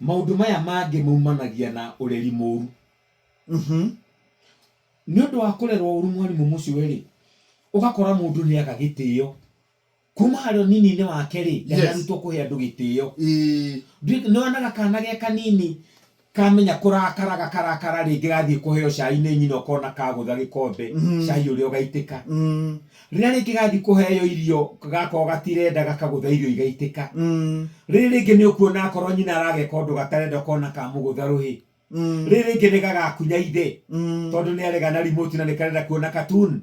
Maũndũ maya mangĩ maumanagia na ũreri mũru. Nĩ ũndũ wa kũrerwo ũru mwarimũ mũcwe rĩ, ũgakora mũndũ nĩ aga gĩtĩo. Kuma harĩ ũnini-inĩ wake rĩ, ndanarutwo kũhe andũ gĩtĩo. Nĩ wonaga kana ge kanini kamenya kũrakara gakarakara rĩngĩ gathiĩ kũheo cai nĩ nyina ũkona kagũtha gĩkombe cai ũrĩa ũgaitĩka. Rĩrĩa rĩngĩ gathiĩ kũheo irio gakorwo gatirenda gakagũtha irio igaitĩka. Rĩrĩ rĩngĩ nĩ ũkuona akorwo nyina arageka ũndũ gatarenda ũkona kamũgũtha rũhĩ. Rĩrĩ rĩngĩ nĩ gagakunya ithe tondũ nĩ arega na remote na nĩ karenda kuona cartoon.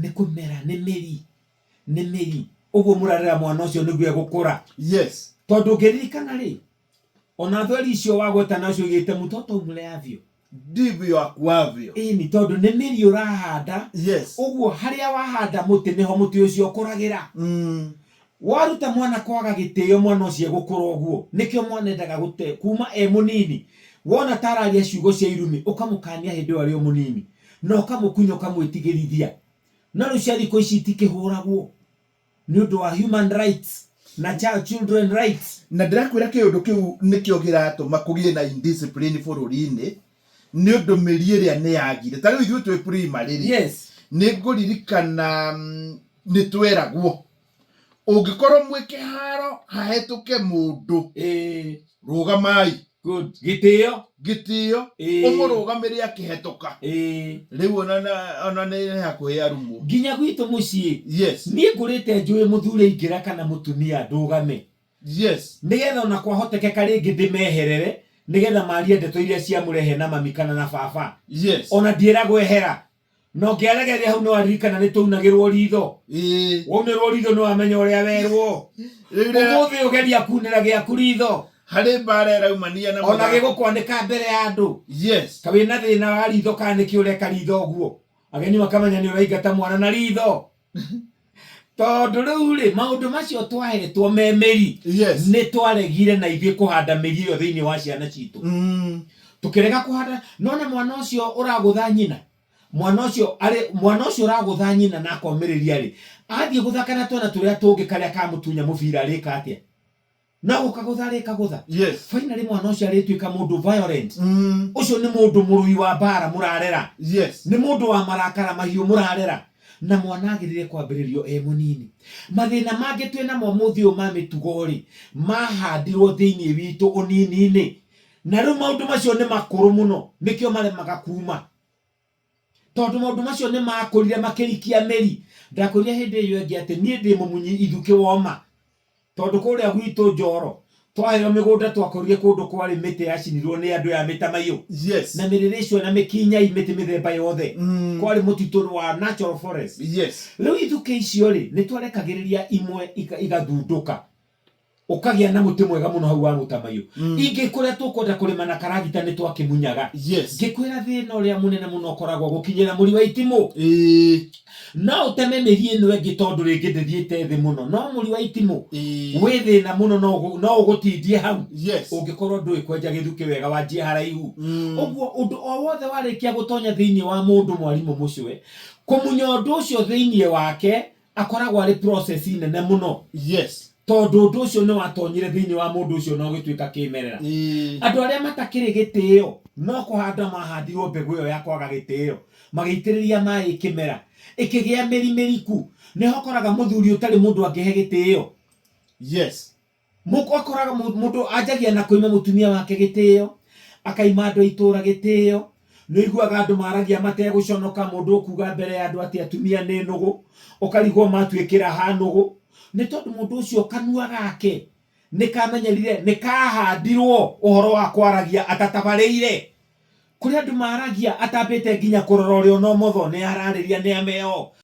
Nĩ kũmera nĩ mĩri nĩ mĩri. Ũguo mũrarera mwana ũcio nĩguo egũkũra. Tondũ ũngĩririkana rĩ, ona thweri icio wagweta nacio oigĩte mtoto umleavyo. Ndivyo akuavyo. Ĩni tondũ nĩ mĩri ũrahanda. Ũguo harĩa wahanda mũtĩ nĩho mũtĩ ũcio ũkũragĩra. Waruta mwana kwaga gĩtĩo mwana ũcio egũkũra ũguo. Nĩkĩo mwana endaga gũte kuma e mũnini. Wona ta araria ciugo cia irumi ũkamũkania hĩndĩ ĩyo arĩ o mũnini. Na ũkamũkunya ũkamwĩtigĩrithia. No rĩu cia thikũ ici itikĩhũragwo nĩ ũndũ wa human rights na child children rights. Na ndĩrakwĩra kĩũndũ kĩu nĩkĩo kĩratũma kũgĩe na indiscipline bũrũri-inĩ nĩ ũndũ mĩri ĩrĩa nĩ yagire. Ta rĩu ithuĩ twĩ primary rĩ, nĩ ngũririkana nĩ tweragwo ũngĩkorwo mwĩ kĩharo hahetũke mũndũ rũgamai. Good. Gĩtĩo. Gĩtĩo. Ũmũrũgamĩre akĩhetũka. Rĩu ona ona nĩ hakuhĩ arumwo. Nginya gwitũ mũciĩ. Niĩ ngũrĩte njũĩ mũthuri aingĩra kana mũtumia ndũgame. Nĩgetha ona kwahotekeka rĩngĩ ndĩmeherere nĩgetha marie ndeto iria ciamũrehe na mami kana na baba. Ona ndiĩragwo ehera. Na ũngĩaregeria hau nĩwaririkana nĩtwaunagĩrwo ritho. Waunĩrwo ritho nĩwamenya ũrĩa werwo. Ũmũthĩ ũgeria kunĩra gĩaku ritho. Harĩ mbara ĩraumania na Ona gĩgũkwanĩka mbere ya andũ. Ka wĩna thĩna wa ritho kana nĩkĩ ũreka ritho ũguo. Ageni makamenya nĩ ũraingata mwana na ritho. Tondũ rĩu rĩ, maũndũ macio twahetwo me mĩri, nĩ twaregire na ithuĩ kũhanda mĩri ĩyo thĩinĩ wa ciana citũ. Tũkĩrega kũhanda, nona mwana ũcio ũragũtha nyina, mwana ũcio arĩ mwana ũcio ũragũtha nyina na akomĩrĩria rĩ, athiĩ gũthaka na twana tũrĩa tũngĩ karĩa kamũtunya mũbira arĩka atĩa? No gũkagũtha arĩkagũtha. Finally mwana ũcio arĩtuĩka mũndũ violent. Ũcio nĩ mũndũ mũrũi wa mbara mũrarera. Nĩ mũndũ wa marakara mahiũ mũrarera. Na mwana agĩrĩire kwambĩrĩrio e mũnini. Mathĩna mangĩ twĩ namo ũmũthĩ ũyũ ma mĩtugo-rĩ, mahandirwo thĩinĩ witũ ũnini-inĩ. Na rĩu maũndũ macio nĩ makũrũ mũno, nĩkĩo maremaga kuma. Tondũ maũndũ macio nĩ makũrire makĩrikia mĩri. Ndakwĩrire hĩndĩ ĩyo ĩngĩ atĩ niĩ ndĩ mũmunyi ithukĩ woma. Tondũ kũrĩa gwitũ Njoro, twaheo mĩgũnda twakorire kũndũ kwarĩ mĩtĩ yacinirwo nĩ andũ ya mĩtamaiyũ. Na mĩrĩrĩcua na mĩkinyai mĩtĩ mĩthemba yothe. Kwarĩ mũtitũ wa natural forest. Rĩu ithukĩ icio rĩ, nĩ twarekagĩrĩria imwe igathundũka. Ũkagĩa na mũtĩ mwega mũno hau wa mũtamaiyũ. Ingĩ kũrĩa tũkwenda kũrĩma na karagita nĩ twakĩmunyaga. Ngĩkwĩra thĩna ũrĩa mũnene mũno ũkoragwo gũkinyĩra mũri wa itimũ. No ũteme mĩri ĩno ĩngĩ tondũ rĩngĩ ndĩthiĩte thĩ mũno. No mũri wa itimũ wĩ thĩna mũno no no ũgũtindie hau. Ũngĩkorwo ndũĩ kwenja gĩthukĩ wega wanjie haraihu. Ũguo ũndũ o wothe warĩkia gũtonya thĩinĩ wa mũndũ mwarimũ mũcwe, kũmunya ũndũ ũcio thĩinĩ wake akoragwo arĩ process nene mũno. Tondũ ũndũ ũcio nĩ watonyire thĩinĩ wa mũndũ ũcio na ũgĩtuĩka kĩmerera. Andũ arĩa matakĩrĩ gĩtĩo no kũhanda mahandirwo mbegũ ĩyo ya kwaga gĩtĩo, magĩitĩrĩria maĩ ĩkĩmera, ĩkĩgĩa mĩri mĩriku. Nĩho ũkoraga mũthuri ũtarĩ mũndũ angĩhe gĩtĩo. Ũkoraga mũndũ anjagia na kũima mũtumia wake gĩtĩo, akaima andũ a itũra gĩtĩo. Nĩ ũiguaga andũ maragia mategũconoka, mũndũ ũkuga mbere ya andũ atĩ atumia nĩ nũgũ, ũkarigwo matuĩkĩra ha nũgũ. Nĩ tondũ mũndũ ũcio kanua gake nĩ kamenyerire, nĩ kahandirwo ũhoro wa kwaragia atatabarĩire. Kũrĩ andũ maragia atambĩte nginya kũrora ũrĩa ona ũmotho, nĩ ararĩria nĩ ameo.